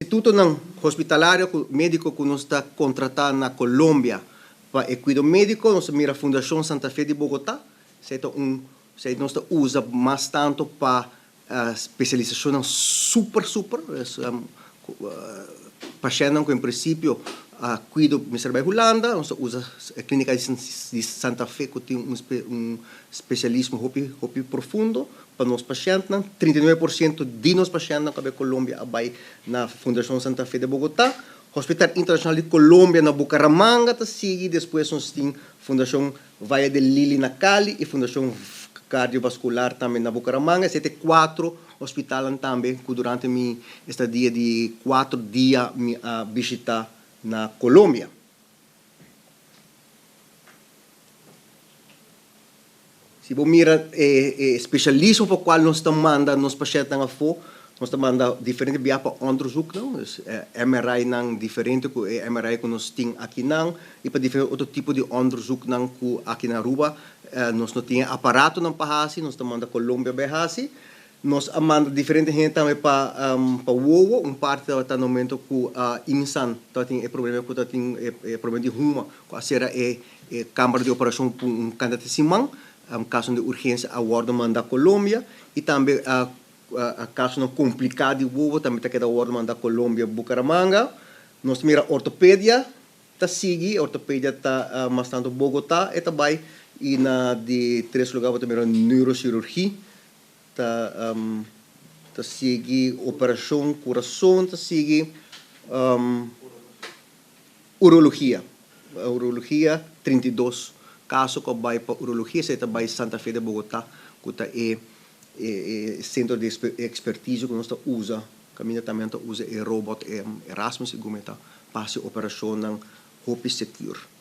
Institutonan hospitalario ku médiko ku nos ta kontratá na Colombia pa e kuido médiko, nos ta mira Fundashon Santa Fe di Bogotá, esei ta un, esei nos ta usa mas tantu pa spesialisashonnan super super, pashèntnan ku en prinsipio kuido mester bai Hulanda, nos ta usa e klínika di Santa Fe ku tin un spesialismo hopi hopi profundo pa nos pashèntnan. 39% di nos pashèntnan ku a bai Colombia a bai na Fundashon Santa Fe de Bogotá. Hospital Internashonal di Colombia na Bucaramanga ta sigui, despues nos tin Fundashon Valle del Lili na Cali y Fundacion Cardiovascular tambe na Bucaramanga. Esei ta e cuatro hospitalnan tambe cu durante mi estadia di cuatro dia mi a bishita na Colombia. Si bo mira e specialismo pa cual nos ta manda nos pashentnan afo, nos ta manda diferente biaha pa onderzoeknan, dus MRI-nan diferente cu e MRI cu nos tin akinan y pa diferente otro tipo di onderzoeknan cu aki na Aruba nos no tin e aparatonan pa haci, nos ta manda Colombia bay haci. Nos a manda diferente hende tambe pa pa wowo, un parti tabata na momento cu Imsan tabatin e problema cu tabatin e problema di huma cu a cera e E kamber di operashon ku un kantidat di siman, kasonan di urgensia a wòrdu mandá Colombia i tambe kasonan kompliká di wowo tambe ta keda wòrdu mandá Colombia, Bucaramanga. Nos ta mira ortopedia ta sigui, ortopedia ta mas tantu Bogotá e ta bai i na di tres lugá bo ta mira neurocirurgi ta ta sigui, operashon kurason ta sigui. Urologia, Urologia, 32 kaso ku a bai pa urologia, esei ta bai Santa Fe de Bogotá, ku ta e e sentro di ekspertisio ku nos ta usa, kaminda tambe nan ta usa e robot Erasmus segun mi ta pa hasi operashonnan hopi sekur.